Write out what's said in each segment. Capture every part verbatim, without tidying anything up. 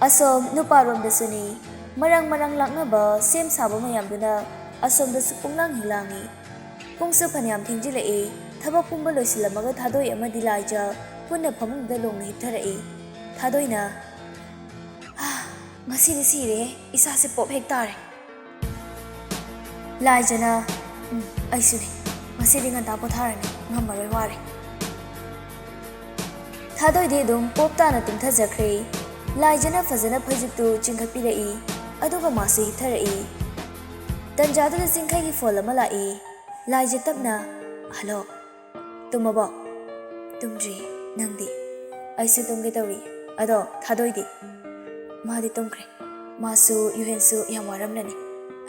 ꯑꯁꯣꯝ ꯅꯨꯄꯥꯔꯣꯝꯗꯁꯨꯅꯤ꯫ ꯃꯔꯥꯡ ꯃꯔꯥꯡ ꯂꯥꯛꯅꯕ ꯁꯦꯝ ꯁꯥꯕ ꯃꯌꯥꯝꯗꯨꯅ ꯑꯁꯣꯝꯗꯁꯨ ꯄꯨꯡꯂꯥꯡ ꯍꯦꯛ ꯂꯥꯡꯏ꯫ ꯄꯨꯡꯁꯨ ꯐꯅꯌꯥꯝ ꯊꯦꯡꯖꯤꯜꯂꯛꯏ꯫ ꯊꯕꯛ ꯄꯨꯝꯕ ꯂꯣꯏꯁꯤꯜꯂꯝꯃꯒ ꯊꯥꯗꯣꯏ ꯑꯃꯗꯤ ꯂꯥꯏꯖ ꯄꯨꯟꯅ ꯐꯃꯨꯡꯗ ꯂꯣꯡꯅ ꯍꯤꯞꯊꯔꯛꯏ꯫ ꯊꯥꯗꯣꯏꯅ, "ꯍꯥ, ꯉꯁꯤꯗꯤ ꯁꯤꯔꯦꯍꯦ, ꯏꯁꯥꯁꯦ ꯄꯣꯞ ꯍꯦꯛ ꯇꯥꯔꯦ꯫" ꯂꯥꯏꯖꯅ, "ꯎꯝ, ꯑꯩꯁꯨꯅꯦ꯫ ꯉꯁꯤꯗꯤ ꯉꯟꯇꯥ ꯄꯣꯊꯥꯔꯅꯤ, ꯉꯝꯃꯔꯣꯏ, ꯋꯥꯔꯦ꯫" ꯊꯥꯗꯣꯏꯗꯤ ꯑꯗꯨꯝ ꯄꯣꯞ ꯇꯥꯅ ꯇꯨꯝꯊꯖꯈ꯭ꯔꯦ꯫ ꯂꯥꯏꯖꯅ ꯐꯖꯅ ꯐꯩꯖꯨꯞꯇꯨ ꯆꯤꯡꯈꯠꯄꯤꯔꯛꯏ, ꯑꯗꯨꯒ ꯃꯥꯁꯨ ꯍꯤꯞꯊꯔꯛꯏ꯫ ꯇꯟꯖꯥꯗꯨꯗ ꯆꯤꯡꯈꯩꯒꯤ ꯐꯣꯟ ꯑꯃ ꯂꯥꯛꯏ꯫ ꯂꯥꯏꯖ ꯇꯞꯅ, "ꯍꯜꯂꯣ, ꯇꯨꯝꯃꯕꯣ?" "ꯇꯨꯝꯗ꯭ꯔꯤ, ꯅꯪꯗꯤ?" "ꯑꯩꯁꯨ ꯇꯨꯝꯒꯦ ꯇꯧꯔꯤ꯫ ꯑꯗꯣ ꯊꯥꯗꯣꯏꯗꯤ?" "ꯃꯥꯗꯤ ꯇꯨꯝꯈ꯭ꯔꯦ꯫ ꯃꯥꯁꯨ, ꯌꯨꯍꯦꯟꯁꯨ ꯌꯥꯝ ꯋꯥꯔꯝꯂꯅꯤ꯫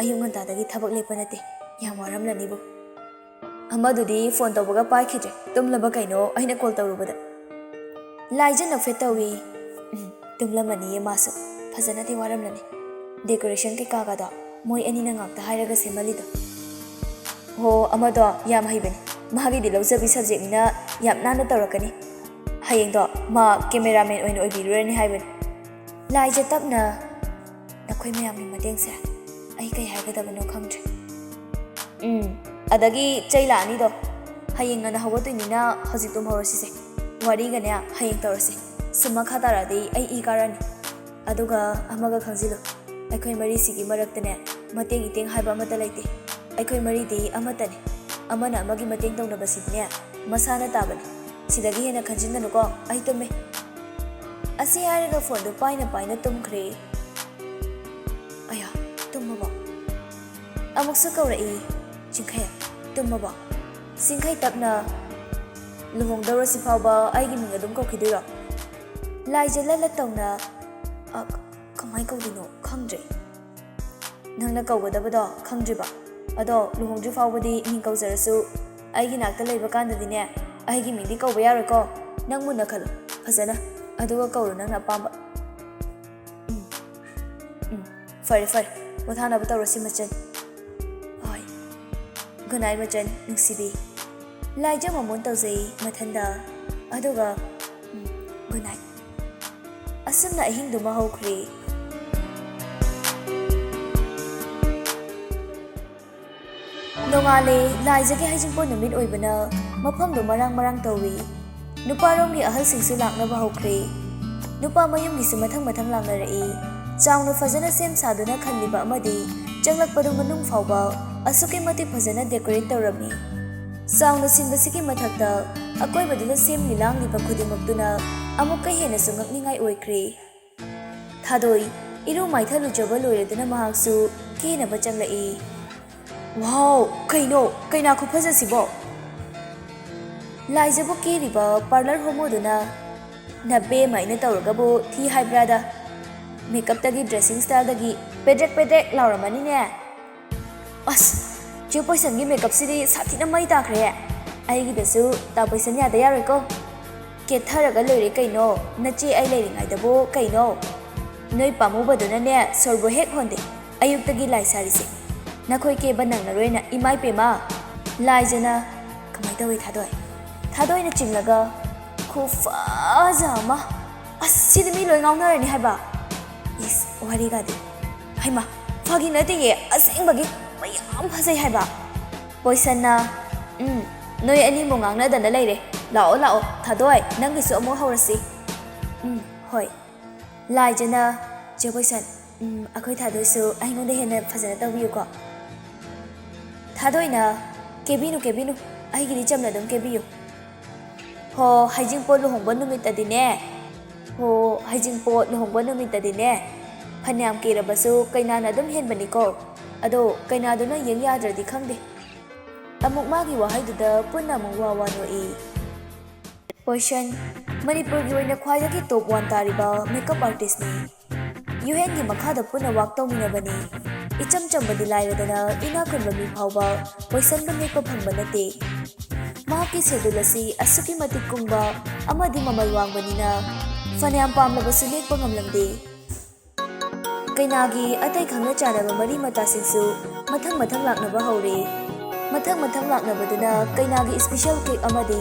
ꯑꯌꯨꯛ ꯉꯟꯇꯥꯗꯒꯤ ꯊꯕꯛ ꯂꯦꯞꯄ ꯅꯠꯇꯦ꯫ ꯌꯥꯝ ꯋꯥꯔꯝꯂꯅꯤꯕꯨ꯫" ꯑꯃꯗꯨꯗꯤ ꯐꯣꯟ ꯇꯧꯕꯒ ꯄꯥꯏꯈꯤꯗ꯭ꯔꯦ꯫ ꯇꯨꯝꯂꯕ ꯀꯩꯅꯣ, ꯑꯩꯅ ꯀꯣꯜ ꯇꯧꯔꯨꯕꯗ꯫ ꯂꯥꯏꯖ ꯅꯣꯛꯐꯦꯠ ꯇꯧꯏ꯫ "ꯎꯝ, ꯇꯨꯝꯂꯝꯃꯅꯤꯌꯦ ꯃꯥꯁꯨ꯫ ꯐꯖꯅꯗꯤ ꯋꯥꯔꯝꯂꯅꯤ꯫ ꯗꯦꯀꯣꯔꯦꯁꯟ ꯀꯩꯀꯥꯒꯗꯣ ꯃꯣꯏ ꯑꯅꯤꯅ ꯉꯥꯛꯇ ꯍꯥꯏꯔꯒ ꯁꯦꯝꯍꯜꯂꯤꯗꯣ꯫" "ꯍꯣ, ꯑꯃꯗꯣ ꯌꯥꯝ ꯍꯩꯕꯅꯤ꯫ ꯃꯥꯒꯤꯗꯤ ꯂꯧꯖꯕꯤ ꯁꯕꯖꯦꯛꯅꯤꯅ ꯌꯥꯝ ꯅꯥꯟꯅ ꯇꯧꯔꯛꯀꯅꯤ꯫ ꯍꯌꯦꯡꯗꯣ ꯃꯥ ꯀꯦꯃꯦꯔꯥꯃꯦꯟ ꯑꯣꯏꯅ ꯑꯣꯏꯕꯤꯔꯨꯔꯅꯤ ꯍꯥꯏꯕꯅꯤ꯫" ꯂꯥꯏꯖ ꯇꯞꯅ, "ꯅꯈꯣꯏ ꯃꯌꯥꯝꯒꯤ ꯃꯇꯦꯡꯁꯦ ꯑꯩ ꯀꯩ ꯍꯥꯏꯒꯗꯕꯅꯣ ꯈꯪꯗ꯭ꯔꯦ꯫" "ꯎꯝ, ꯑꯗꯒꯤ ꯆꯩ ꯂꯥꯛꯑꯅꯤꯗꯣ꯫ ꯍꯌꯦꯡ ꯉꯟꯅ ꯍꯧꯒꯠꯇꯣꯏꯅꯤꯅ ꯍꯧꯖꯤꯛ ꯇꯨꯝꯍꯧꯔꯁꯤꯁꯦ꯫ ꯋꯥꯔꯤꯒꯅꯦ ꯍꯌꯦꯡ ꯇꯧꯔꯁꯤ꯫ ꯁꯨꯝ ꯃꯈꯥ ꯇꯥꯔꯛꯑꯗꯤ ꯑꯩ ꯏ ꯀꯥꯔꯅꯤ꯫ ꯑꯗꯨꯒ ꯑꯃꯒ ꯈꯪꯖꯤꯜꯂꯨ, ꯑꯩꯈꯣꯏ ꯃꯔꯤꯁꯤꯒꯤ ꯃꯔꯛꯇꯅꯦ ꯃꯇꯦꯡ ꯏꯇꯦꯡ ꯍꯥꯏꯕ ꯑꯃꯠꯇ ꯂꯩꯇꯦ꯫ ꯑꯩꯈꯣꯏ ꯃꯔꯤꯗꯤ ꯑꯃꯠꯇꯅꯤ꯫ ꯑꯃꯅ ꯑꯃꯒꯤ ꯃꯇꯦꯡ ꯇꯧꯅꯕꯁꯤꯗꯤꯅꯦ ꯃꯁꯥꯅ ꯇꯥꯕꯅꯤ꯫ ꯁꯤꯗꯒꯤ ꯍꯦꯟꯅ ꯈꯟꯖꯤꯟꯒꯅꯨꯀꯣ, ꯑꯩ ꯇꯨꯝꯃꯦ꯫" ꯑꯁꯤ ꯍꯥꯏꯔꯒ ꯐꯣꯟꯗꯨ ꯄꯥꯏꯅ ꯄꯥꯏꯅ ꯇꯨꯝꯈ꯭ꯔꯦ꯫ "ꯑꯌꯥ, ꯇꯨꯝꯃꯕꯣ?" ꯑꯃꯨꯛꯁꯨ ꯀꯧꯔꯛꯏ꯫ "ꯆꯤꯡꯈꯩ, ꯇꯨꯝꯃꯕꯣ?" ꯆꯤꯡꯈꯩ ꯇꯞꯅ, "ꯂꯨꯍꯣꯡꯗꯧꯔꯁꯤ ꯐꯥꯎꯕ ꯑꯩꯒꯤ ꯃꯤꯡ ꯑꯗꯨꯝ ꯀꯧꯈꯤꯗꯣꯏꯔꯣ?" ꯂꯥꯏꯖ ꯂꯠ ꯂꯠ ꯇꯧꯅ, "ꯑ, ꯀ-, ꯀꯃꯥꯏ ꯀꯧꯗꯣꯏꯅꯣ? ꯈꯪꯗ꯭ꯔꯦ꯫" "ꯅꯪꯅ ꯀꯧꯒꯗꯕꯗꯣ ꯈꯪꯗ꯭ꯔꯤꯕ? ꯑꯗꯣ ꯂꯨꯍꯣꯡꯗ꯭ꯔꯤ ꯐꯥꯎꯕꯗꯤ ꯃꯤꯡ ꯀꯧꯖꯔꯁꯨ, ꯑꯩꯒꯤ ꯅꯥꯛꯇ ꯂꯩꯕ ꯀꯥꯟꯗꯗꯤꯅꯦ, ꯑꯩꯒꯤ ꯃꯤꯡꯗꯤ ꯀꯧꯕ ꯌꯥꯔꯣꯏꯀꯣ꯫ ꯅꯪ ꯃꯨꯟꯅ ꯈꯜꯂꯨ ꯐꯖꯅ, ꯑꯗꯨꯒ ꯀꯧꯔꯣ ꯅꯪꯅ ꯑꯄꯥꯝꯕ꯫" "ꯎꯝ, ꯎꯝ, ꯐꯔꯦ, ꯐꯔꯦ꯫ ꯄꯣꯊꯥꯅꯕ ꯇꯧꯔꯁꯤ, ꯃꯆꯟ꯫" "ꯍꯣꯏ꯫ ꯒꯨꯗ ꯅꯥꯏꯠ, ꯃꯆꯟ ꯅꯨꯡꯁꯤꯕꯤ꯫" ꯂꯥꯏꯖ ꯃꯃꯣꯟ ꯇꯧꯖꯩ ꯃꯊꯟꯗ, ꯑꯗꯨꯒ, "ꯎꯝ, ꯒꯨꯗ ꯅꯥꯏꯠ꯫" ꯑꯁꯨꯝꯅ ꯑꯍꯤꯡꯗꯨꯃ ꯍꯧꯈ꯭ꯔꯦ꯫ ꯅꯣꯡꯉꯥꯜꯂꯦ꯫ ꯂꯥꯏꯖꯒꯤ ꯍꯩꯖꯤꯡꯄꯣꯠ ꯅꯨꯃꯤꯠ ꯑꯣꯏꯕꯅ ꯃꯐꯝꯗꯨ ꯃꯔꯥꯡ ꯃꯔꯥꯡ ꯇꯧꯏ꯫ ꯅꯨꯄꯥꯔꯣꯝꯒꯤ ꯑꯍꯜꯁꯤꯡꯁꯨ ꯂꯥꯛꯅꯕ ꯍꯧꯈ꯭ꯔꯦ꯫ ꯅꯨꯄꯥ ꯃꯌꯨꯝꯒꯤꯁꯨ ꯃꯊꯪ ꯃꯊꯪ ꯂꯥꯛꯅꯔꯛꯏ꯫ ꯆꯥꯎꯅ ꯐꯖꯅ ꯁꯦꯝ ꯁꯥꯗꯨꯅ ꯈꯜꯂꯤꯕ ꯑꯃꯗꯤ ꯆꯪꯂꯛꯄꯗꯨ ꯃꯅꯨꯡ ꯐꯥꯎꯕ ꯑꯁꯨꯛꯀꯤ ꯃꯇꯤꯛ ꯐꯖꯅ decorate ꯇꯧꯔꯝꯃꯤ꯫ ꯆꯥꯎꯅ ꯁꯤꯟꯕꯁꯤꯒꯤ ꯃꯊꯛꯇ ꯑꯀꯣꯏꯕꯗꯨꯗ ꯁꯦꯝꯂꯤ ꯂꯥꯡꯂꯤꯕ ꯈꯨꯗꯤꯡꯃꯛꯇꯨꯅ ꯑꯃꯨꯛꯀ ꯍꯦꯟꯅꯁꯨ ꯉꯛꯅꯤꯡꯉꯥꯏ ꯑꯣꯏꯈ꯭ꯔꯦ꯫ ꯊꯥꯗꯣꯏ, ꯏꯔꯨ ꯃꯥꯏꯊ ꯂꯨꯖꯕ ꯂꯣꯏꯔꯗꯨꯅ ꯃꯍꯥꯛꯁꯨ ꯀꯦꯅꯕ ꯆꯪꯂꯛꯏ꯫ ꯋꯥꯎ, ꯀꯩꯅꯣ, ꯀꯩꯅꯥ ꯈꯨꯐꯖꯁꯤꯕꯣ? ꯂꯥꯏꯖꯕꯨ ꯀꯦꯔꯤꯕ parlour ꯍꯣꯃꯣꯗꯨꯅ, "ꯅꯕꯦꯝꯃ ꯑꯩꯅ ꯇꯧꯔꯒꯕꯨ ꯊꯤ ꯍꯥꯏꯕ꯭ꯔꯥꯗ? Makeupꯇꯒꯤ dressing styleꯗꯒꯤ ꯄꯦꯗ꯭ꯔꯦꯛ ꯄꯦꯗ꯭ꯔꯦꯛ ꯂꯥꯎꯔꯝꯃꯅꯤꯅꯦ꯫ ꯑꯁ, ꯆꯦ ꯄꯣꯏꯁꯟꯒꯤ makeupꯁꯤꯗꯤ ꯁꯥꯊꯤꯅ ꯃꯩ ꯇꯥꯈ꯭ꯔꯦ꯫ ꯑꯩꯒꯤꯗꯁꯨ ꯇꯥ ꯄꯣꯏꯁꯟ ꯌꯥꯗ ꯌꯥꯔꯣꯏꯀꯣ꯫ ꯀꯦꯊꯔꯒ ꯂꯣꯏꯔꯦ ꯀꯩꯅꯣ, ꯅꯆꯦ ꯑꯩ ꯂꯩꯔꯤꯉꯩꯗꯕꯨ ꯀꯩꯅꯣ꯫ ꯅꯣꯏ ꯄꯥꯝꯃꯨꯕꯗꯨꯅꯅꯦ ꯁꯣꯔꯕꯨ ꯍꯦꯛ ꯍꯣꯟꯗꯦ꯫ ꯑꯌꯨꯛꯇꯒꯤ ꯂꯥꯏ ꯁꯥꯔꯤꯁꯦ꯫ ꯅꯈꯣꯏ ꯀꯦꯕ ꯅꯪꯂꯔꯣꯏꯅ ꯏꯃꯥ ꯏꯄꯦꯝꯃ"꯫ ꯂꯥꯏꯖꯅ, "ꯀꯃꯥꯏ ꯇꯧꯏ ꯊꯥꯗꯣꯏ?" ꯊꯥꯗꯣꯏꯅ ꯆꯤꯡꯂꯒ, "ꯈꯨꯐꯖ ꯑꯃ! ꯑꯁ, ꯁꯤꯗꯤ ꯃꯤ ꯂꯣꯏ ꯉꯥꯎꯅꯔꯅꯤ ꯍꯥꯏꯕ!" ꯏꯁ, ꯋꯥꯔꯤꯒꯗꯤ꯫ ꯍꯩꯃꯥ, ꯐꯥꯒꯤ ꯅꯠꯇꯦꯌꯦ, ꯑꯁꯦꯡꯕꯒꯤ ꯃꯌꯥꯝ ꯐꯖꯩ ꯍꯥꯏꯕ꯫ ꯄꯣꯏꯁꯟꯅ, "ꯎꯝ, ꯅꯣꯏ ꯑꯅꯤꯃꯨꯛ ꯉꯥꯡꯅꯗꯅ ꯂꯩꯔꯦ꯫ ꯂꯥꯛꯑꯣ, ꯂꯥꯛꯑꯣ, ꯊꯥꯗꯣꯏ, ꯅꯪꯒꯤꯁꯨ ꯑꯃꯨꯛ ꯍꯧꯔꯁꯤ꯫" "ꯎꯝ, ꯍꯣꯏ꯫" ꯂꯥꯏꯖꯅ, "ꯆꯦ ꯄꯣꯏꯁꯟ, ꯎꯝ, ꯑꯩꯈꯣꯏ ꯊꯥꯗꯣꯏꯁꯨ ꯑꯩꯉꯣꯟꯗ ꯍꯦꯟꯅ ꯐꯖꯅ ꯇꯧꯕꯤꯌꯨꯀꯣ꯫" ꯊꯥꯗꯣꯏꯅ, "ꯀꯦꯕꯤꯅꯨ, ꯀꯦꯕꯤꯅꯨ, ꯑꯩꯒꯤꯗꯤ ꯆꯝꯅ ꯑꯗꯨꯝ ꯀꯦꯕꯤꯌꯨ꯫" "ꯍꯣ, ꯍꯩꯖꯤꯡꯄꯣꯠ ꯂꯨꯍꯣꯡꯕ ꯅꯨꯃꯤꯠꯇꯗꯤꯅꯦ, ꯍꯣ, ꯍꯩꯖꯤꯡꯄꯣꯠ ꯂꯨꯍꯣꯡꯕ ꯅꯨꯃꯤꯠꯇꯗꯤꯅꯦ, ꯐꯅꯌꯥꯝ ꯀꯦꯔꯕꯁꯨ ꯀꯩꯅꯥꯅ ꯑꯗꯨꯝ ꯍꯦꯟꯕꯅꯤꯀꯣ꯫ ꯑꯗꯣ ꯀꯩꯅꯥꯗꯨꯅ ꯌꯦꯡ ꯌꯥꯗ꯭ꯔꯗꯤ ꯈꯪꯗꯦ꯫" ꯑꯃꯨꯛ ꯃꯥꯒꯤ ꯋꯥꯍꯩꯗꯨꯗ ꯄꯨꯟꯅ ꯑꯃꯨꯛ ꯋꯥ ꯋꯥ ꯅꯣꯛꯏ꯫ ꯄꯣꯏꯁꯟ, ꯃꯅꯤꯄꯨꯔꯒꯤ ꯑꯣꯏꯅ ꯈ꯭ꯋꯥꯏꯗꯒꯤ top one ꯇꯥꯔꯤꯕ makeup artistꯅꯤ꯫ ꯌꯨꯍꯦꯟꯒꯤ ꯃꯈꯥꯗ ꯄꯨꯟꯅ work ꯇꯧꯃꯤꯟꯅꯕꯅꯤ꯫ ꯏꯆꯝ ꯆꯝꯕꯗꯤ ꯂꯥꯏꯔꯗꯅ ꯏꯅꯥꯛ ꯈꯨꯟꯕ ꯃꯤ ꯐꯥꯎꯕ ꯄꯣꯏꯁꯟꯕꯨ ꯅꯦꯛꯄ ꯐꯪꯕ ꯅꯠꯇꯦ꯫ ꯃꯍꯥꯛꯀꯤ schedule ꯑꯁꯤ ꯑꯁꯨꯛꯀꯤ ꯃꯇꯤꯛ ꯀꯨꯡꯕ ꯑꯃꯗꯤ ꯃꯃꯜ ꯋꯥꯡꯕꯅꯤꯅ ꯐꯅꯌꯥꯝ ꯄꯥꯝꯂꯕꯁꯨ ꯅꯦꯛꯄ ꯉꯝꯂꯝꯗꯦ꯫ ꯀꯩꯅꯥꯒꯤ ꯑꯇꯩ ꯈꯪꯅ ꯆꯥꯟꯅꯕ ꯃꯔꯤ ꯃꯇꯥꯁꯤꯡꯁꯨ ꯃꯊꯪ ꯃꯊꯪ ꯂꯥꯛꯅꯕ ꯍꯧꯔꯦ꯫ ꯃꯊꯪ ꯃꯊꯪ ꯂꯥꯛꯅꯕꯗꯨꯅ ꯀꯩꯅꯥꯒꯤ special cake ꯑꯃꯗꯤ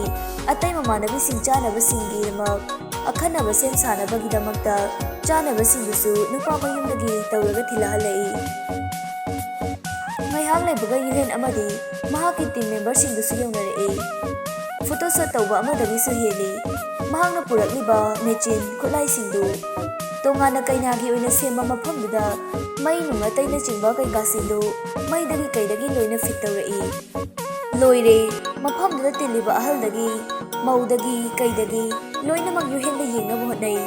ꯑꯇꯩ ꯃꯃꯥꯟꯅꯕꯤꯁꯤꯡ ꯆꯥꯅꯕꯁꯤꯡꯒꯤꯗꯃꯛ ꯑꯈꯟꯅꯕ ꯁꯦꯝ ꯁꯥꯅꯕꯒꯤꯗꯃꯛꯇ ꯆꯥꯅꯕꯁꯤꯡꯗꯨꯁꯨ ꯅꯨꯄꯥ ꯃꯌꯨꯝꯗꯒꯤ ꯇꯧꯔꯒ ꯊꯤꯜꯂꯛꯍꯜꯂꯛꯏ꯫ ꯉꯥꯏꯍꯥꯛ ꯂꯩꯕꯒ ꯌꯨꯍꯦꯟ ꯑꯃꯗꯤ ꯃꯍꯥꯛꯀꯤ ꯇꯤꯝ ꯃꯦꯝꯕꯔꯁꯤꯡꯗꯨꯁꯨ ꯌꯧꯅꯔꯛꯏ꯫ ꯐꯣꯇꯣ ꯁꯣꯠ ꯇꯧꯕ ꯑꯃꯗꯒꯤꯁꯨ ꯍꯦꯜꯂꯤ꯫ ꯃꯍꯥꯛꯅ ꯄꯨꯔꯛꯂꯤꯕ ꯃꯦꯆꯤꯟ ꯈꯨꯠꯂꯥꯏꯁꯤꯡꯗꯨ ꯇꯣꯉꯥꯟꯅ ꯀꯩꯅꯥꯒꯤ ꯑꯣꯏꯅ ꯁꯦꯝꯕ ꯃꯐꯝꯗꯨꯗ ꯃꯩ ꯅꯨꯡ ꯑꯇꯩꯅꯆꯤꯡꯕ ꯀꯩꯀꯥꯁꯤꯡꯗꯨ ꯃꯩꯗꯒꯤ ꯀꯩꯗꯒꯤ ꯂꯣꯏꯅ ꯐꯤꯠ ꯇꯧꯔꯛꯏ꯫ ꯂꯣꯏꯔꯦ꯫ ꯃꯐꯝꯗꯨꯗ ꯇꯤꯜꯂꯤꯕ ꯑꯍꯜꯗꯒꯤ, ꯃꯧꯗꯒꯤ, ꯀꯩꯗꯒꯤ ꯂꯣꯏꯅꯃꯛ ꯌꯨꯍꯦꯟꯗ ꯌꯦꯡꯅꯕ ꯍꯣꯠꯅꯩ꯫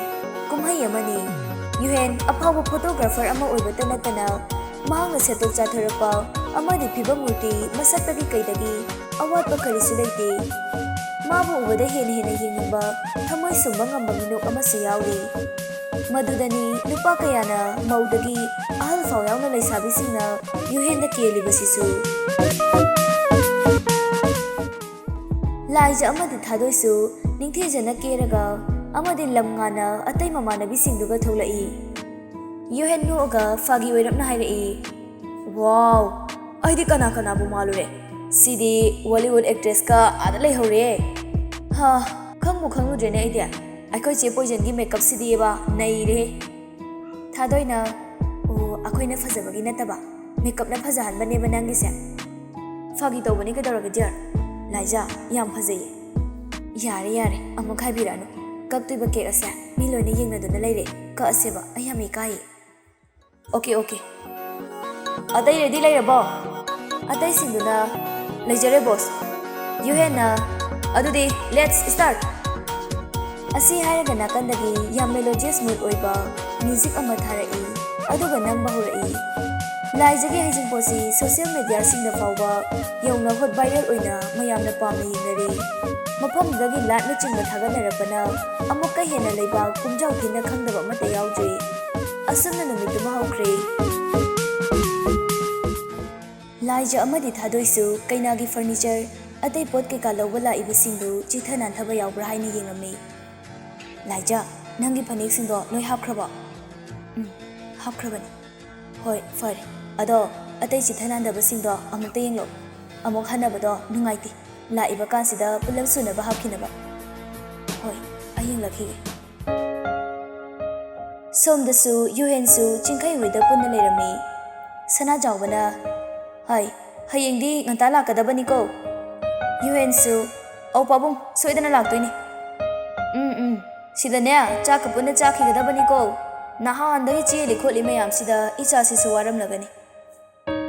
ꯀꯨꯝꯍꯩ ꯑꯃꯅꯤ꯫ ꯌꯨꯍꯦꯟ ꯑꯐꯥꯎꯕ ꯐꯣꯇꯣꯒ꯭ꯔꯥꯐꯔ ꯑꯃ ꯑꯣꯏꯕꯇ ꯅꯠꯇꯅ ꯃꯍꯥꯛꯅ ꯁꯦꯠꯇꯣꯛ ꯆꯥꯊꯣꯔꯛꯄ ꯑꯃꯗꯤ ꯐꯤꯕꯝ ꯃꯨꯔꯇꯤ ꯃꯁꯛꯇꯒꯤ ꯀꯩꯗꯒꯤ ꯑꯋꯥꯠꯄ ꯀꯔꯤꯁꯨ ꯂꯩꯇꯦ꯫ ꯃꯥꯕꯨ ꯎꯕꯗ ꯍꯦꯟꯅ ꯍꯦꯟꯅ ꯌꯦꯡꯅꯤꯡꯕ, ꯊꯃꯣꯏ ꯁꯨꯝꯕ ꯉꯝꯕ ꯃꯤꯅꯣꯛ ꯑꯃꯁꯨ ꯌꯥꯎꯔꯤ꯫ ꯃꯗꯨꯗꯅꯤ ꯅꯨꯄꯥ ꯀꯌꯥꯅ ꯃꯧꯗꯒꯤ ꯑꯍꯜ ꯐꯥꯎ ꯌꯥꯎꯅ ꯂꯩꯁꯥꯕꯤꯁꯤꯡꯅ ꯌꯨꯍꯦꯟꯗ ꯀꯦꯜꯂꯤꯕꯁꯤꯁꯨ꯫ ꯂꯥꯏꯖ ꯑꯃꯗꯤ ꯊꯥꯗꯣꯏꯁꯨ ꯅꯤꯡꯊꯤꯖꯅ ꯀꯦꯔꯒ ꯑꯃꯗꯤ ꯂꯝ ꯉꯥꯟꯅ ꯑꯇꯩ ꯃꯃꯥꯟꯅꯕꯤꯁꯤꯡꯗꯨꯒ ꯊꯣꯛꯂꯛꯏ꯫ ꯌꯨꯍꯦꯟ ꯅꯣꯛꯑꯒ ꯐꯥꯒꯤ ꯑꯣꯏꯔꯞꯅ ꯍꯥꯏꯔꯛꯏ, "ꯋꯥꯎ, ꯑꯩꯗꯤ ꯀꯅꯥ ꯀꯅꯥꯕꯨ ꯃꯥꯜꯂꯨꯔꯦ? ꯁꯤꯗꯤ ꯋꯥꯂꯤꯋꯨꯗ ꯑꯦꯛꯇ꯭ꯔꯦꯁꯀ ꯑꯥꯗ ꯂꯩꯍꯧꯔꯦ꯫ ꯍꯥ, ꯈꯪꯕꯨ ꯈꯪꯂꯨꯗ꯭ꯔꯦꯅꯦ ꯑꯩꯗꯤ꯫ ꯑꯩꯈꯣꯏ ꯆꯦ ꯄꯣꯏꯖꯟꯒꯤ ꯃꯦꯀꯞꯁꯤꯗꯤꯕ ꯅꯩꯔꯦ꯫" ꯊꯥꯗꯣꯏꯅ, "ꯑꯣ, ꯑꯩꯈꯣꯏꯅ ꯐꯖꯕꯒꯤ ꯅꯠꯇꯕ, ꯃꯦꯀꯞꯅ ꯐꯖꯍꯟꯕꯅꯦꯕ ꯅꯪꯒꯤꯁꯦ?" "ꯐꯥꯒꯤ ꯇꯧꯕꯅꯤ, ꯀꯩꯗꯧꯔꯒꯦ ꯗꯤꯌꯔ? ꯂꯥꯏꯖꯥ, ꯌꯥꯝ ꯐꯖꯩꯌꯦ꯫" "ꯌꯥꯔꯦ, ꯌꯥꯔꯦ, ꯑꯃꯨꯛ ꯍꯥꯏꯕꯤꯔꯛꯑꯅꯨ꯫ ꯀꯛꯇꯣꯏꯕ ꯀꯦꯛ ꯑꯁꯦ ꯃꯤ ꯂꯣꯏꯅ ꯌꯦꯡꯅꯗꯨꯅ ꯂꯩꯔꯦ꯫ ꯀꯛꯑꯁꯦꯕ, ꯑꯩ ꯌꯥꯝ ꯏꯀꯥꯏꯌꯦ꯫" "Okay, okay. ꯑꯇꯩ ꯔꯦꯗꯤ ꯂꯩꯔꯕꯣ?" ꯑꯇꯩꯁꯤꯡꯗꯨꯅ, "ꯂꯩꯖꯔꯦ ꯕꯣꯁ꯫" ꯌꯨꯍꯦꯟꯅ, "ꯑꯗꯨꯗꯤ let's start!" ꯑꯁꯤ ꯍꯥꯏꯔꯒ ꯅꯥꯀꯟꯗꯒꯤ ꯌꯥꯝ ꯃꯦꯂꯣꯗꯤꯌꯁ ꯃꯨꯗ ꯑꯣꯏꯕ ꯃ꯭ꯌꯨꯖꯤꯛ ꯑꯃ ꯊꯥꯔꯛꯏ, ꯑꯗꯨꯒ ꯅꯝꯕ ꯍꯧꯔꯛꯏ꯫ ꯂꯥꯏꯖꯒꯤ ꯍꯩꯖꯤꯡꯄꯣꯠꯁꯤ ꯁꯣꯁꯤꯌꯦꯜ ꯃꯦꯗꯤꯌꯥꯁꯤꯡꯗ ꯐꯥꯎꯕ ꯌꯧꯅ ꯍꯣꯠ ꯚꯥꯏꯔꯦꯜ ꯑꯣꯏꯅ ꯃꯌꯥꯝꯅ ꯄꯥꯝꯅ ꯌꯦꯡꯅꯔꯤ꯫ ꯃꯐꯝꯗꯨꯗꯒꯤ ꯂꯥꯏꯠꯅꯆꯤꯡꯕ ꯊꯥꯒꯠꯅꯔꯛꯄꯅ ꯑꯃꯨꯛꯀ ꯍꯦꯟꯅ ꯂꯩꯕꯥꯛ ꯄꯨꯝꯖꯥꯎ ꯊꯤꯟꯅ ꯈꯪꯗꯕ ꯑꯃꯠꯇ ꯌꯥꯎꯗ꯭ꯔꯤ꯫ ꯑꯁꯨꯝꯅ ꯅꯨꯃꯤꯠꯇꯨꯃ ꯍꯧꯈ꯭ꯔꯦ꯫ ꯂꯥꯏꯖ ꯑꯃꯗꯤ ꯊꯥꯗꯣꯏꯁꯨ ꯀꯩꯅꯥꯒꯤ ꯐꯔꯅꯤꯆꯔ, ꯑꯇꯩ ꯄꯣꯠ ꯀꯩꯀꯥ ꯂꯧꯕ ꯂꯥꯛꯏꯕꯁꯤꯡꯗꯨ ꯆꯤꯊ ꯅꯥꯟꯊꯕ ꯌꯥꯎꯕ꯭ꯔꯥ ꯍꯥꯏꯅ ꯌꯦꯡꯉꯝꯃꯤ꯫ "ꯂꯥꯏꯖ, ꯅꯪꯒꯤ ꯐꯅꯦꯛꯁꯤꯡꯗꯣ ꯂꯣꯏ ꯍꯥꯞꯈ꯭ꯔꯕꯣ?" "ꯎꯝ, ꯍꯥꯞꯈ꯭ꯔꯕꯅꯤ꯫" "ꯍꯣꯏ, ꯐꯔꯦ꯫ ꯑꯗꯣ ꯑꯇꯩ ꯆꯤꯊ ꯅꯥꯟꯗꯕꯁꯤꯡꯗꯣ ꯑꯃꯨꯛꯇ ꯌꯦꯡꯂꯛꯎ꯫ ꯑꯃꯨꯛ ꯍꯟꯅꯕꯗꯣ ꯅꯨꯡꯉꯥꯏꯇꯦ꯫ ꯂꯥꯛꯏꯕ ꯀꯥꯟꯁꯤꯗ ꯄꯨꯂꯞ ꯁꯨꯅꯕ ꯍꯥꯞꯈꯤꯅꯕ꯫" "ꯍꯣꯏ, ꯑꯩ ꯌꯦꯡꯂꯛꯈꯤꯒꯦ꯫ ꯁꯣꯝꯗꯁꯨ ꯌꯨꯍꯦꯟꯁꯨ ꯆꯤꯡꯈꯩ ꯍꯣꯏꯗ ꯄꯨꯟꯅ ꯂꯩꯔꯝꯃꯤ꯫ ꯁꯅꯥꯖꯥꯎꯕꯅ, "ꯍꯥꯏ, ꯍꯌꯦꯡꯗꯤ ꯉꯟꯇꯥ ꯂꯥꯛꯀꯗꯕꯅꯤꯀꯣ?" ꯌꯨꯍꯦꯟꯁꯨ, "ꯑꯧ ꯄꯥꯕꯨꯡ, ꯁꯣꯏꯗꯅ ꯂꯥꯛꯇꯣꯏꯅꯤ꯫ ꯎꯝ, ꯎꯝ, ꯁꯤꯗꯅꯦ ꯆꯥꯛꯀ ꯄꯨꯟꯅ ꯆꯥꯈꯤꯒꯗꯕꯅꯤꯀꯣ꯫ ꯅꯍꯥꯟꯗꯒꯤ ꯆꯦꯜꯂꯤ ꯈꯣꯠꯂꯤ ꯃꯌꯥꯝꯁꯤꯗ ꯏꯆꯥꯁꯤꯁꯨ ꯋꯥꯔꯝꯂꯒꯅꯤ꯫"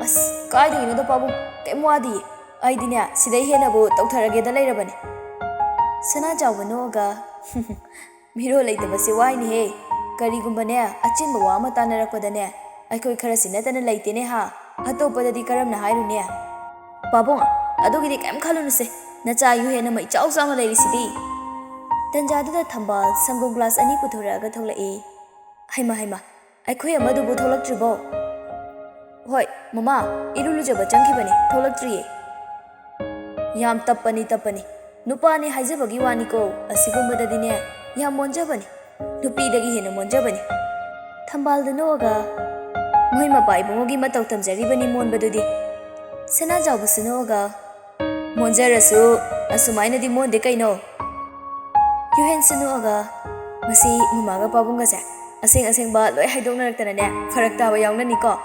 "ꯑꯁ, ꯀꯥꯏꯗꯒꯤꯅꯣꯗ ꯄꯥꯕꯨꯡ, ꯀꯩꯝ ꯋꯥꯗꯤꯌꯦ꯫ ꯑꯩꯗꯤꯅꯦ ꯁꯤꯗꯩ ꯍꯦꯟꯅꯕꯨ ꯇꯧꯊꯔꯒꯦꯗ ꯂꯩꯔꯕꯅꯤ꯫" ꯁꯅꯥꯖꯥꯎꯕ ꯅꯣꯛꯑꯒ, "ꯃꯤꯔꯣꯜ ꯂꯩꯇꯕꯁꯦ ꯋꯥꯏꯅꯦꯍꯦ꯫ ꯀꯔꯤꯒꯨꯝꯕꯅꯦ ꯑꯆꯤꯟꯕ ꯋꯥ ꯑꯃ ꯇꯥꯟꯅꯔꯛꯄꯗꯅꯦ ꯑꯩꯈꯣꯏ ꯈꯔꯁꯤ ꯅꯠꯇꯅ ꯂꯩꯇꯦꯅꯦ ꯍꯥ꯫ ꯑꯇꯣꯞꯄꯗꯗꯤ ꯀꯔꯝꯅ ꯍꯥꯏꯔꯨꯅꯤ?" "ꯄꯥꯕꯨꯡ, ꯑꯗꯨꯒꯤꯗꯤ ꯀꯩꯝ ꯈꯜꯂꯨꯅꯨꯁꯦ꯫ ꯅꯆꯥ ꯌꯨꯍꯦꯟ ꯑꯃ ꯏꯆꯥꯎ ꯆꯥꯎꯅ ꯂꯩꯔꯤꯁꯤꯗꯤ꯫" ꯇꯟꯖꯥꯗꯨꯗ ꯊꯝꯕꯥꯜ ꯁꯪꯒꯣꯝ ꯒ꯭ꯂꯥꯁ ꯑꯅꯤ ꯄꯨꯊꯣꯔꯛꯑꯒ ꯊꯣꯛꯂꯛꯏ꯫ "ꯍꯩꯃ, ꯍꯩꯃ, ꯑꯩꯈꯣꯏ ꯑꯃꯗꯨꯕꯨ ꯊꯣꯛꯂꯛꯇ꯭ꯔꯤꯕꯣ?" "ꯍꯣꯏ, ꯃꯃꯥ, ꯏꯔꯨ ꯂꯨꯖꯕ ꯆꯪꯈꯤꯕꯅꯤ, ꯊꯣꯛꯂꯛꯇ꯭ꯔꯤꯌꯦ꯫" "ꯌꯥꯝ ꯇꯞꯄꯅꯤ, ꯇꯞꯄꯅꯤ꯫ ꯅꯨꯄꯥꯅꯤ ꯍꯥꯏꯖꯕꯒꯤ ꯋꯥꯅꯤꯀꯣ, ꯑꯁꯤꯒꯨꯝꯕꯗꯗꯤꯅꯦ ꯌꯥꯝ ꯃꯣꯟꯖꯕꯅꯤ꯫ ꯅꯨꯄꯤꯗꯒꯤ ꯍꯦꯟꯅ ꯃꯣꯟꯖꯕꯅꯤ꯫" ꯊꯝꯕꯥꯜꯗꯨ ꯅꯣꯛꯑꯒ, "ꯃꯣꯏ ꯃꯄꯥ ꯏꯕꯨꯡꯉꯣꯒꯤ ꯃꯇꯧ ꯇꯝꯖꯔꯤꯕꯅꯤ ꯃꯣꯟꯕꯗꯨꯗꯤ꯫" ꯁꯅꯥꯖꯥꯎꯕꯁꯨ ꯅꯣꯛꯑꯒ, "ꯃꯣꯟꯖꯔꯁꯨ ꯑꯁꯨꯃꯥꯏꯅꯗꯤ ꯃꯣꯟꯗꯦ ꯀꯩꯅꯣ꯫" ꯌꯨꯍꯦꯟꯁꯨ ꯅꯣꯛꯑꯒ, "ꯃꯁꯤ ꯃꯃꯥꯒ ꯄꯥꯕꯨꯡꯒꯁꯦ ꯑꯁꯦꯡ ꯑꯁꯦꯡꯕ ꯂꯣꯏ ꯍꯥꯏꯗꯣꯛꯅꯔꯛꯇꯅꯅꯦ ꯐꯔꯛ ꯇꯥꯕ ꯌꯥꯎꯅꯅꯤꯀꯣ꯫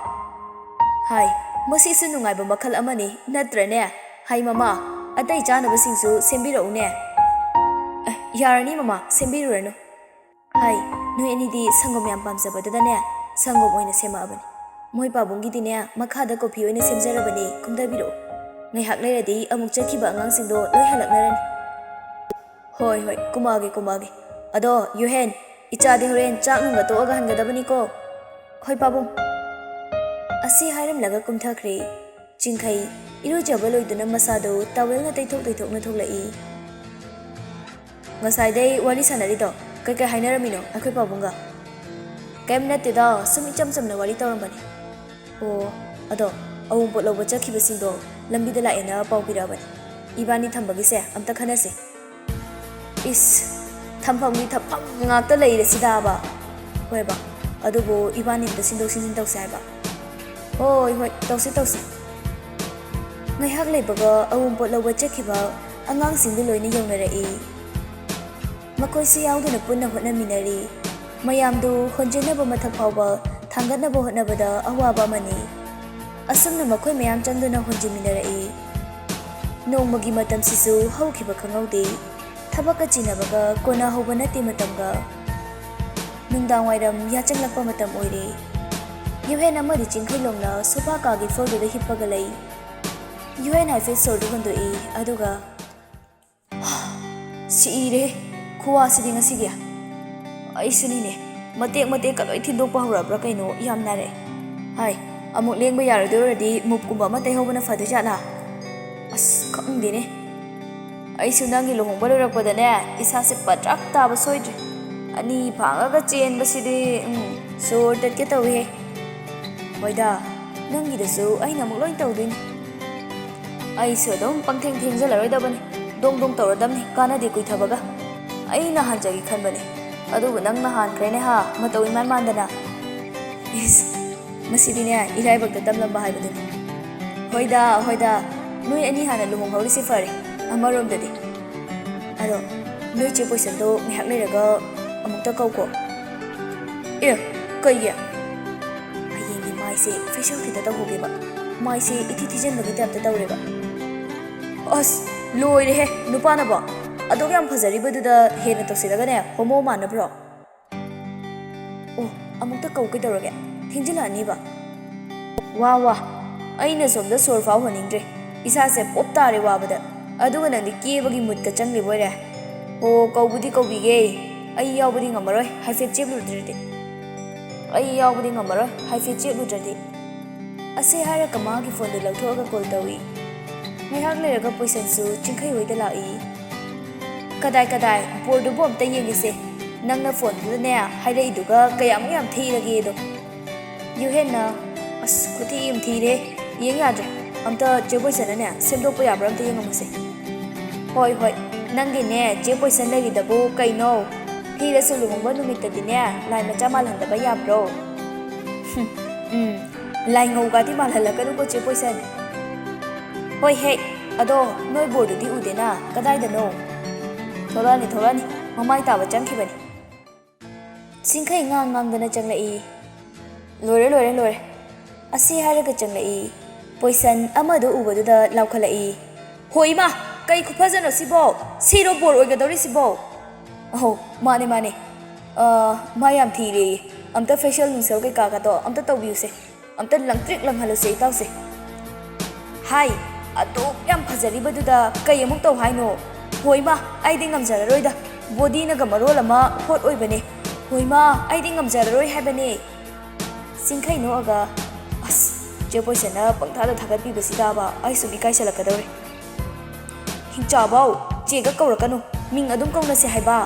ꯍꯥꯏ, ꯃꯁꯤꯁꯨ ꯅꯨꯡꯉꯥꯏꯕ ꯃꯈꯜ ꯑꯃꯅꯤ ꯅꯠꯇ꯭ꯔꯅꯦ? ꯍꯥꯏ ꯃꯃꯥ, ꯑꯇꯩ ꯆꯥꯅꯕꯁꯤꯡꯁꯨ ꯁꯦꯝꯕꯤꯔꯛꯎꯅꯦ꯫" "ꯑꯦ, ꯌꯥꯔꯅꯤ ꯃꯃꯥ, ꯁꯦꯝꯕꯤꯔꯨꯔꯅꯨ꯫" ꯍꯥꯏ, ꯅꯣꯏ ꯑꯅꯤꯗꯤ ꯁꯪꯒꯣꯝ ꯌꯥꯝ ꯄꯥꯝꯖꯕꯗꯨꯗꯅꯦ ꯁꯪꯒꯣꯝ ꯑꯣꯏꯅ ꯁꯦꯝꯃꯛꯑꯕꯅꯤ꯫ ꯃꯣꯏ ꯄꯥꯕꯨꯡꯒꯤꯗꯤꯅꯦ ꯃꯈꯥꯗ ꯀꯣꯐꯤ ꯑꯣꯏꯅ ꯁꯦꯝꯖꯔꯕꯅꯤ, ꯀꯨꯝꯊꯕꯤꯔꯛꯑꯣ꯫ ꯉꯥꯏꯍꯥꯛ ꯂꯩꯔꯗꯤ ꯑꯃꯨꯛ ꯆꯠꯈꯤꯕ ꯑꯉꯥꯡꯁꯤꯡꯗꯣ ꯂꯣꯏ ꯍꯜꯂꯛꯅꯔꯅꯤ꯫ "ꯍꯣꯏ, ꯍꯣꯏ, ꯀꯨꯝꯃꯛꯑꯒꯦ, ꯀꯨꯝꯃꯛꯑꯒꯦ꯫ ꯑꯗꯣ ꯌꯨꯍꯦꯟ, ꯏꯆꯥꯗꯤ ꯍꯣꯔꯦꯟ ꯆꯥꯛ ꯅꯨꯡꯒ ꯇꯣꯛꯑꯒ ꯍꯟꯒꯗꯕꯅꯤꯀꯣ꯫" "ꯍꯣꯏ ꯄꯥꯕꯨꯡ꯫" ꯑꯁꯤ ꯍꯥꯏꯔꯝꯂꯒ ꯀꯨꯝꯊꯈ꯭ꯔꯦ꯫ ꯆꯤꯡꯈꯩ ꯏꯔꯨꯖꯕ ꯂꯣꯏꯗꯨꯅ ꯃꯁꯥꯗꯨ ꯇꯥꯋꯦꯜꯅ ꯇꯩꯊꯣꯛ ꯇꯩꯊꯣꯛꯅ ꯊꯣꯛꯂꯛꯏ꯫ "ꯉꯁꯥꯏꯗꯩ ꯋꯥꯔꯤ ꯁꯥꯟꯅꯔꯤꯗꯣ ꯀꯩꯀꯩ ꯍꯥꯏꯅꯔꯝꯃꯤꯅꯣ ꯑꯩꯈꯣꯏ ꯄꯥꯕꯨꯡꯒ?" "ꯀꯩꯝ ꯅꯠꯇꯦꯗ, ꯁꯨꯝ ꯏꯆꯝ ꯆꯝꯅ ꯋꯥꯔꯤ ꯇꯧꯔꯝꯕꯅꯤ꯫" "ꯑꯣ, ꯑꯗꯣ ꯑꯋꯨꯟꯄꯣꯠ ꯂꯧꯕ ꯆꯠꯈꯤꯕꯁꯤꯡꯗꯣ ꯂꯝꯕꯤꯗ ꯂꯥꯛꯑꯦꯅ ꯄꯥꯎ ꯄꯤꯔꯛꯑꯕꯅꯤ꯫ ꯏꯕꯥꯅꯤ ꯊꯝꯕꯒꯤꯁꯦ ꯑꯝꯇ ꯈꯟꯅꯁꯤ꯫" "ꯏꯁ, ꯊꯝꯐꯝꯒꯤ ꯊꯝꯐꯝ ꯉꯥꯛꯇ ꯂꯩꯔꯦ ꯁꯤꯗꯥꯕ꯫" "ꯍꯣꯏꯕ, ꯑꯗꯨꯕꯨ ꯏꯕꯥꯅꯤ ꯑꯝꯇ ꯁꯤꯟꯗꯣꯛ ꯁꯤꯟꯖꯤꯟ ꯇꯧꯁꯦ ꯍꯥꯏꯕ꯫" "ꯍꯣꯏ, ꯍꯣꯏ, ꯇꯧꯁꯤ, ꯇꯧꯁꯤ꯫" ꯉꯥꯏꯍꯥꯛ ꯂꯩꯕꯒ ꯑꯋꯨꯟꯄꯣꯠ ꯂꯧꯕ ꯆꯠꯈꯤꯕ ꯑꯉꯥꯡꯁꯤꯡꯗꯨ ꯂꯣꯏꯅ ꯌꯧꯅꯔꯛꯏ꯫ ꯃꯈꯣꯏꯁꯤ ꯌꯥꯎꯗꯨꯅ ꯄꯨꯟꯅ ꯍꯣꯠꯅꯃꯤꯟꯅꯔꯤ꯫ ꯃꯌꯥꯝꯗꯨ ꯍꯣꯟꯖꯤꯟꯅꯕ ꯃꯊꯛ ꯐꯥꯎꯕ ꯊꯥꯡꯒꯠꯅꯕ ꯍꯣꯠꯅꯕꯗ ꯑꯋꯥꯕ ꯑꯃꯅꯤ꯫ ꯑꯁꯨꯝꯅ ꯃꯈꯣꯏ ꯃꯌꯥꯝ ꯆꯪꯗꯨꯅ ꯍꯣꯟꯖꯤꯟꯃꯤꯟꯅꯔꯛꯏ꯫ ꯅꯣꯡꯃꯒꯤ ꯃꯇꯝꯁꯤꯁꯨ ꯍꯧꯈꯤꯕ ꯈꯪꯍꯧꯗꯦ꯫ ꯊꯕꯛꯀ ꯆꯤꯟꯅꯕꯒ ꯀꯣꯟꯅꯍꯧꯕ ꯅꯠꯇꯦ ꯃꯇꯝꯒ꯫ ꯅꯨꯡꯗꯥꯡꯋꯥꯏꯔꯝ ꯌꯥꯆꯪꯂꯛꯄ ꯃꯇꯝ ꯑꯣꯏꯔꯦ꯫ ꯌꯨꯍꯦꯟ ꯑꯃꯗꯤ ꯆꯤꯡꯈꯩꯂꯣꯡꯅ ꯁꯣꯐꯥ ꯀꯥꯒꯤ ꯐ꯭ꯂꯣꯔꯗꯨꯗ ꯍꯤꯞꯄꯒ ꯂꯩ꯫ ꯌꯨꯍꯦꯟ ꯍꯥꯏꯐꯦꯠ ꯁꯣꯔꯗꯨ ꯍꯣꯟꯗꯣꯛꯏ, ꯑꯗꯨꯒ, "ꯁꯤꯔꯦ, ꯈꯨꯋꯥꯁꯤꯗꯤ ꯉꯁꯤꯒꯤ꯫ ꯑꯩꯁꯨꯅꯤꯅꯦ, ꯃꯇꯦꯛ ꯃꯇꯦꯛꯀ ꯂꯣꯏ ꯊꯤꯟꯗꯣꯛꯄ ꯍꯧꯔꯛꯑꯕ꯭ꯔꯥ ꯀꯩꯅꯣ, ꯌꯥꯝ ꯅꯥꯔꯛꯑꯦ꯫ ꯍꯥꯏ, ꯑꯃꯨꯛ ꯂꯦꯡꯕ ꯌꯥꯔꯣꯏꯗꯣꯏ ꯑꯣꯏꯔꯗꯤ ꯃꯨꯞꯀꯨꯝꯕ ꯑꯃ ꯇꯩꯍꯧꯕꯅ ꯐꯗꯣꯏ ꯖꯥꯠꯂꯥ? ꯑꯁ, ꯈꯪꯗꯦꯅꯦ꯫ ꯑꯩꯁꯨ ꯅꯪꯒꯤ ꯂꯨꯍꯣꯡꯕ ꯂꯣꯏꯔꯛꯄꯗꯅꯦ, ꯏꯁꯥꯁꯦ ꯄꯗ꯭ꯔꯛ ꯇꯥꯕ ꯁꯣꯏꯗ꯭ꯔꯦ꯫ ꯑꯅꯤ ꯐꯥꯡꯉꯒ ꯆꯦꯟꯕꯁꯤꯗꯤ, ꯎꯝ, ꯁꯣꯔ ꯇꯠꯀꯦ ꯇꯧꯏꯍꯦ꯫ ꯍꯣꯏꯗ, ꯅꯪꯒꯤꯗꯁꯨ ꯑꯩꯅ ꯑꯃꯨꯛ ꯂꯣꯏ ꯇꯧꯗꯣꯏꯅꯤ꯫ ꯑꯩꯁꯨ ꯑꯗꯨꯝ ꯄꯪꯊꯦꯡ ꯊꯦꯡꯖꯜꯂꯔꯣꯏꯗꯕꯅꯤ꯫ ꯗꯣꯡ ꯗꯣꯡ ꯇꯧꯔꯗꯝꯅꯤ, ꯀꯥꯟꯅꯗꯦ ꯀꯨꯏꯊꯕꯒ꯫ ꯑꯩꯅ ꯍꯥꯟꯖꯒꯦ ꯈꯟꯕꯅꯦ, ꯑꯗꯨꯕꯨ ꯅꯪꯅ ꯍꯥꯟꯈ꯭ꯔꯦꯅꯦ ꯍꯥ, ꯃꯇꯧ ꯏꯃꯥꯟ ꯃꯥꯟꯗꯅ꯫ ꯏꯁ, ꯃꯁꯤꯗꯤꯅꯦ, ꯏꯔꯥꯏꯕꯛꯇ ꯇꯝꯂꯝꯕ ꯍꯥꯏꯕꯗꯨꯅꯤ꯫ ꯍꯣꯏꯗ, ꯍꯣꯏꯗ, ꯅꯣꯏ ꯑꯅꯤ ꯍꯥꯟꯅ ꯂꯨꯍꯣꯡꯍꯧꯔꯤꯁꯤ ꯐꯔꯦ, ꯑꯃꯔꯣꯝꯗꯗꯤ꯫ ꯑꯗꯣ, ꯅꯣꯏ ꯆꯦ ꯄꯣꯏꯁꯟꯗꯣ ꯉꯥꯏꯍꯥꯛ ꯂꯩꯔꯒ ꯑꯃꯨꯛꯇ ꯀꯧꯀꯣ꯫ ꯑꯦ, ꯀꯩꯒꯤ? ꯍꯌꯦꯡꯗꯤ ꯃꯥꯏꯁꯦ facial ꯈꯤꯇ ꯇꯧꯍꯧꯒꯦꯕ꯫ ꯃꯥꯏꯁꯦ ꯏꯊꯤ ꯊꯤꯖꯤꯟꯕꯒꯤ type ꯇ ꯇꯧꯔꯦꯕ꯫ ꯑꯁ, ꯂꯣꯏꯔꯦꯍꯦ, ꯅꯨꯄꯥꯅꯕꯣ? ꯑꯗꯨꯛ ꯌꯥꯝ ꯐꯖꯔꯤꯕꯗꯨꯗ ꯍꯦꯟꯅ ꯇꯧꯁꯤꯜꯂꯒꯅꯦ, homo ꯃꯥꯟꯅꯕ꯭ꯔꯣ? ꯑꯣ, ꯑꯃꯨꯛꯇ ꯀꯧ, ꯀꯩꯗꯧꯔꯒꯦ? ꯊꯦꯡꯖꯤꯜꯂꯛꯑꯅꯤꯕ꯫ ꯋꯥ, ꯋꯥ, ꯑꯩꯅ ꯁꯣꯝꯗ ꯁꯣꯔ ꯐꯥꯎ ꯍꯣꯟꯅꯤꯡꯗ꯭ꯔꯦ꯫ ꯏꯁꯥꯁꯦ ꯄꯣꯞ ꯇꯥꯔꯦ ꯋꯥꯕꯗ꯫ ꯑꯗꯨꯒ ꯅꯪꯗꯤ ꯀꯦꯕꯒꯤ mood ꯀ ꯆꯪꯂꯤꯕ ꯑꯣꯏꯔꯦ꯫ ꯑꯣ, ꯀꯧꯕꯨꯗꯤ ꯀꯧꯕꯤꯒꯦ꯫ ꯑꯩ ꯌꯥꯎꯕꯗꯤ ꯉꯝꯃꯔꯣꯏ, ꯍꯥꯏꯐꯦꯠ ꯆꯦꯞꯂꯨꯗ꯭ꯔꯗꯤ꯫ ꯑꯩ ꯌꯥꯎꯕꯗꯤ ꯉꯝꯃꯔꯣꯏ, ꯍꯥꯏꯐꯦꯠ ꯆꯦꯞꯂꯨꯗ꯭ꯔꯗꯤ꯫ ꯑꯁꯤ ꯍꯥꯏꯔꯒ ꯃꯥꯒꯤ phone ꯗꯨ ꯂꯧꯊꯣꯛꯑꯒ call ꯇꯧꯏ꯫ ꯉꯥꯏꯍꯥꯛ ꯂꯩꯔꯒ ꯄꯣꯏꯁꯟꯁꯨ ꯆꯤꯡꯈꯩ ꯍꯣꯏꯗ ꯂꯥꯛꯏ꯫ "ꯀꯗꯥꯏ, ꯀꯗꯥꯏ? Board ꯗꯨꯕꯨ ꯑꯝꯇ ꯌꯦꯡꯒꯦꯁꯦ꯫ ꯅꯪꯅ phone ꯗꯨꯗꯅꯦ ꯍꯥꯏꯔꯛꯏꯗꯨꯒ ꯀꯌꯥꯃꯨꯛ ꯌꯥꯝ ꯊꯤꯔꯒꯦꯗꯣ?" ꯌꯨꯍꯦꯟꯅ, "ꯑꯁ, ꯈꯨꯊꯤ ꯑꯃ ꯊꯤꯔꯦ꯫ ꯌꯦꯡ ꯌꯥꯗ꯭ꯔꯦ꯫ ꯑꯝꯇ ꯆꯦ ꯄꯣꯏꯁꯟꯅꯅꯦ ꯁꯦꯝꯗꯣꯛꯄ ꯌꯥꯕ꯭ꯔꯥ ꯑꯝꯇ ꯌꯦꯡꯉꯝꯃꯨꯁꯦ꯫" "ꯍꯣꯏ, ꯍꯣꯏ꯫ ꯅꯪꯒꯤꯅꯦ ꯆꯦ ꯄꯣꯏꯁꯟ ꯂꯩꯔꯤꯗꯕꯨ ꯀꯩꯅꯣ? ꯊꯤꯔꯁꯨ ꯂꯨꯍꯣꯡꯕ ꯅꯨꯃꯤꯠꯇꯗꯤꯅꯦ ꯂꯥꯏ ꯃꯆꯥ ꯃꯥꯜꯍꯟꯗꯕ ꯌꯥꯕ꯭ꯔꯣ?" "ꯍꯨꯝ, ꯎꯝ, ꯂꯥꯏꯉꯧꯒꯗꯤ ꯃꯥꯜꯍꯜꯂꯛꯀꯅꯨꯀꯣ ꯆꯦ ꯄꯣꯏꯁꯟ꯫" "ꯍꯣꯏ ꯍꯦ, ꯑꯗꯣ ꯅꯣꯏ board ꯗꯨꯗꯤ ꯎꯗꯦꯅ, ꯀꯗꯥꯏꯗꯅꯣ?" "ꯊꯣꯛꯂꯛꯑꯅꯤ, ꯊꯣꯛꯂꯛꯑꯅꯤ꯫ ꯃꯃꯥꯏ ꯇꯥꯕ ꯆꯪꯈꯤꯕꯅꯤ꯫ ꯆꯤꯡꯈꯩ ꯉꯥꯡ ꯉꯥꯡꯗꯅ ꯆꯪꯂꯛꯏ꯫ "ꯂꯣꯏꯔꯦ, ꯂꯣꯏꯔꯦ, ꯂꯣꯏꯔꯦ!" ꯑꯁꯤ ꯍꯥꯏꯔꯒ ꯆꯪꯂꯛꯏ꯫ ꯄꯣꯏꯁꯟ ꯑꯃꯗꯣ ꯎꯕꯗꯨꯗ ꯂꯥꯎꯈꯠꯂꯛꯏ꯫ "ꯍꯣ ꯏꯃꯥ, ꯀꯩ ꯈꯨꯐꯖꯅꯣ ꯁꯤꯕꯣ? ꯁꯤꯔꯣ ꯕꯣꯔ ꯑꯣꯏꯒꯗꯧꯔꯤꯁꯤꯕꯣ?" "ꯑꯍꯣ, ꯃꯥꯅꯦ, ꯃꯥꯅꯦ꯫ ꯑ, ꯃꯥ ꯌꯥꯝ ꯊꯤꯔꯦꯌꯦ꯫ ꯑꯝꯇ ꯐꯦꯁꯤꯌꯦꯜ ꯅꯨꯡꯁꯦꯜ ꯀꯩꯀꯥꯒꯗꯣ ꯑꯝꯇ ꯇꯧꯕꯤꯌꯨꯁꯦ꯫ ꯑꯝꯇ ꯂꯪꯇ꯭ꯔꯤꯛ ꯂꯪꯍꯜꯂꯨꯁꯦ ꯏꯇꯥꯎꯁꯦ꯫" "ꯍꯥꯏ, ꯑꯗꯨꯛ ꯌꯥꯝ ꯐꯖꯔꯤꯕꯗꯨꯗ ꯀꯩ ꯑꯃꯨꯛ ꯇꯧ ꯍꯥꯏꯅꯣ?" "ꯍꯣꯏ ꯏꯃꯥ, ꯑꯩꯗꯤ ꯉꯝꯖꯔꯔꯣꯏꯗ꯫ ꯕꯣꯗꯤꯅꯒ ꯃꯔꯣꯜ ꯑꯃ ꯍꯣꯠ ꯑꯣꯏꯕꯅꯦ꯫ ꯍꯣꯏ ꯏꯃꯥ, ꯑꯩꯗꯤ ꯉꯝꯖꯔꯔꯣꯏ ꯍꯥꯏꯕꯅꯦ꯫" ꯆꯤꯡꯈꯩ ꯅꯣꯛꯑꯒ, "ꯑꯁ, ꯆꯦ ꯄꯣꯏꯁꯟꯅ ꯄꯪꯊꯥꯗ ꯊꯥꯒꯠꯄꯤꯕꯁꯤꯗꯕ ꯑꯩ ꯁꯨꯝ ꯏꯀꯥꯏꯁꯜꯂꯛꯀꯗꯧꯔꯦ꯫" "ꯍꯤꯡꯆꯥꯕꯧ, ꯆꯦꯒ ꯀꯧꯔꯛꯀꯅꯨ, ꯃꯤꯡ ꯑꯗꯨꯝ ꯀꯧꯅꯁꯦ ꯍꯥꯏꯕ꯫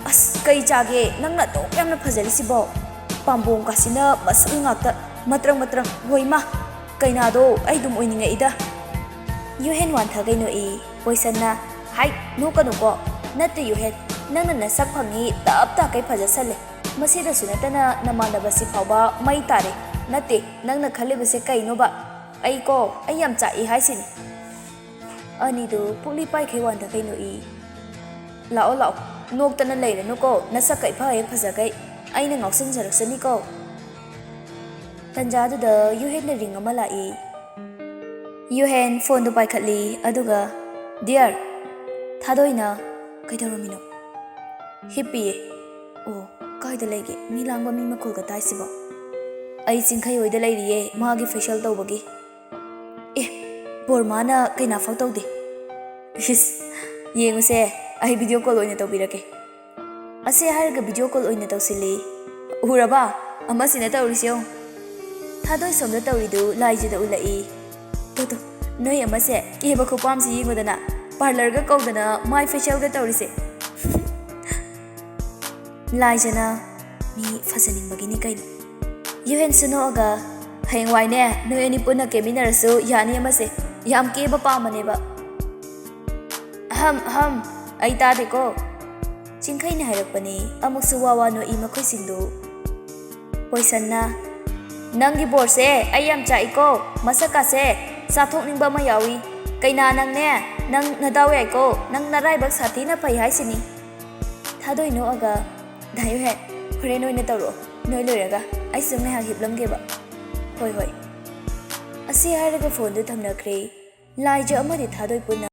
ꯑꯁ, ꯀꯩ ꯆꯥꯒꯦ ꯅꯪꯅ ꯑꯗꯨꯛ ꯌꯥꯝꯅ ꯐꯖꯔꯤꯁꯤꯕꯣ? ꯄꯥꯝꯕꯣꯝ ꯀꯥꯁꯤꯅ ꯃꯁꯜ ꯉꯥꯛꯇ, ꯃꯇ꯭ꯔꯪ ꯃꯇ꯭ꯔꯪ, ꯍꯣꯏ ꯃꯥ, ꯀꯩꯅꯥꯗꯣ ꯑꯩ ꯑꯗꯨꯝ ꯑꯣꯏꯅꯤꯡꯉꯛꯏꯗ꯫" ꯌꯨꯍꯦꯟ ꯋꯥꯟꯊꯒꯩ ꯅꯣꯛꯏ꯫ ꯄꯣꯏꯁꯟꯅ, "ꯍꯥꯏ, ꯅꯣꯛꯀꯅꯨꯀꯣ꯫ ꯅꯠꯇꯦ ꯌꯨꯍꯦꯟ, ꯅꯪꯅ ꯅꯁꯛ ꯐꯪꯉꯤ ꯇꯞ ꯇꯥꯈꯩ ꯐꯖꯁꯜꯂꯦ꯫ ꯃꯁꯤꯗꯁꯨ ꯅꯠꯇꯅ ꯅꯃꯥꯟꯅꯕꯁꯤ ꯐꯥꯎꯕ ꯃꯩ ꯇꯥꯔꯦ꯫ ꯅꯠꯇꯦ, ꯅꯪꯅ ꯈꯜꯂꯤꯕꯁꯦ ꯀꯩꯅꯣꯕ? ꯑꯩꯀꯣ, ꯑꯩ ꯌꯥꯝ ꯆꯥꯛꯏ ꯍꯥꯏꯁꯤꯅꯤ꯫" ꯑꯅꯤꯗꯨ ꯄꯨꯛꯂꯤ ꯄꯥꯏꯈꯩ ꯋꯥꯟꯊꯒꯩ ꯅꯣꯛꯏ꯫ "ꯂꯥꯛꯑꯣ, ꯂꯥꯛꯑꯣ, ꯅꯣꯛꯇꯅ ꯂꯩꯔꯅꯨꯀꯣ, ꯅꯁꯛꯀ ꯏꯐ ꯍꯦꯛ ꯐꯖꯈꯩ꯫ ꯑꯩꯅ ꯉꯥꯎꯁꯤꯟꯖꯔꯛꯁꯅꯤꯀꯣ꯫" ꯇꯟꯖꯥꯗꯨꯗ ꯌꯨꯍꯦꯟꯅ ꯔꯤꯡ ꯑꯃ ꯂꯥꯛꯏ꯫ ꯌꯨꯍꯦꯟ ꯐꯣꯟꯗꯨ ꯄꯥꯏꯈꯠꯂꯤ, ꯑꯗꯨꯒ, "ꯗꯤꯌꯔ꯫" ꯊꯥꯗꯣꯏꯅ, "ꯀꯩꯗꯧꯔꯝꯃꯤꯅꯣ?" "ꯍꯤꯞꯄꯤꯌꯦ꯫" "ꯑꯣ, ꯀꯥꯏꯗ ꯂꯩꯒꯦ? ꯃꯤ ꯂꯥꯡꯕ, ꯃꯤ ꯃꯈꯣꯜꯒ ꯇꯥꯏꯁꯤꯕꯣ?" "ꯑꯩ ꯆꯤꯡꯈꯩ ꯍꯣꯏꯗ ꯂꯩꯔꯤꯌꯦ, ꯃꯥꯒꯤ ꯐꯦꯁꯤꯌꯦꯜ ꯇꯧꯕꯒꯤ꯫" "ꯑꯦ, ꯕꯣꯔꯃꯥꯅ ꯀꯩꯅꯥꯐꯥꯎ ꯇꯧꯗꯦ꯫" "ꯏꯁ, ꯌꯦꯡꯉꯨꯁꯦ, ꯑꯩ ꯚꯤꯗꯤꯑꯣ ꯀꯣꯜ ꯑꯣꯏꯅ ꯇꯧꯕꯤꯔꯛꯀꯦ꯫" ꯑꯁꯤ ꯍꯥꯏꯔꯒ ꯚꯤꯗꯤꯑꯣ ꯀꯣꯜ ꯑꯣꯏꯅ ꯇꯧꯁꯤꯜꯂꯤ꯫ "ꯎꯔꯕ? ꯑꯃꯁꯤꯅ ꯇꯧꯔꯤꯁꯤ ꯌꯦꯡꯉꯨ꯫" ꯊꯥꯗꯣꯏ ꯁꯣꯝꯗ ꯇꯧꯔꯤꯗꯨ ꯂꯥꯏꯖꯗ ꯎꯠꯂꯛꯏ꯫ "ꯇꯣ, ꯇꯣ, ꯅꯣꯏ ꯑꯃꯁꯦ ꯀꯦꯕ ꯈꯨꯄꯥꯝꯁꯤ ꯌꯦꯡꯉꯨꯗꯅ, ꯄꯥꯔꯂꯔꯒ ꯀꯧꯗꯅ ꯃꯥꯏ ꯐꯦꯁꯤꯌꯦꯜꯒ ꯇꯧꯔꯤꯁꯦ꯫" ꯂꯥꯏꯖꯅ, "ꯃꯤ ꯐꯖꯅꯤꯡꯕꯒꯤꯅꯤ ꯀꯩꯅꯣ꯫" ꯌꯨꯍꯦꯟꯁꯨ ꯅꯣꯛꯑꯒ, "ꯍꯌꯦꯡꯋꯥꯏꯅꯦ, ꯅꯣꯏ ꯑꯅꯤ ꯄꯨꯟꯅ ꯀꯦꯃꯤꯟꯅꯔꯁꯨ ꯌꯥꯅꯤ ꯑꯃꯁꯦ꯫ ꯌꯥꯝ ꯀꯦꯕ ꯄꯥꯝꯕꯅꯦꯕ꯫" "ꯑꯍꯝ, ꯑꯍꯝ, ꯑꯩ ꯇꯥꯗꯦꯀꯣ꯫" ꯆꯤꯡꯈꯩꯅ ꯍꯥꯏꯔꯛꯄꯅꯤ꯫ ꯑꯃꯨꯛꯁꯨ ꯋꯥ ꯋꯥ ꯅꯣꯛꯏ ꯃꯈꯣꯏꯁꯤꯡꯗꯨ꯫ ꯄꯣꯏꯁꯟꯅ, "ꯅꯪꯒꯤ ꯕꯣꯔꯁꯦ ꯑꯩ ꯌꯥꯝ ꯆꯥꯛꯏꯀꯣ꯫ ꯃꯁꯛꯀꯥꯁꯦ ꯆꯥꯊꯣꯛꯅꯤꯡꯕ ꯑꯃ ꯌꯥꯎꯏ꯫ ꯀꯩꯅꯥ ꯅꯪꯅꯦ, ꯅꯪ ꯅꯗꯥꯎ ꯌꯥꯏꯀꯣ꯫ ꯅꯪ ꯅꯔꯥꯏꯕꯛ ꯁꯥꯊꯤꯅ ꯐꯩ ꯍꯥꯏꯁꯤꯅꯤ꯫" ꯊꯥꯗꯣꯏ ꯅꯣꯛꯑꯒ, "ꯗꯥ ꯌꯨꯍꯦꯟ, ꯍꯣꯔꯦꯟ ꯑꯣꯏꯅ ꯇꯧꯔꯛꯑꯣ, ꯅꯣꯏ ꯂꯣꯏꯔꯒ꯫ ꯑꯩꯁꯨ ꯉꯥꯏꯍꯥꯛ ꯍꯤꯞꯂꯝꯒꯦꯕ꯫" "ꯍꯣꯏ, ꯍꯣꯏ꯫" ꯑꯁꯤ ꯍꯥꯏꯔꯒ ꯐꯣꯟꯗꯨ ꯊꯝꯅꯈ꯭ꯔꯦ꯫ ꯂꯥꯏꯖ ꯑꯃꯗꯤ ꯊꯥꯗꯣꯏ ꯄꯨꯟꯅ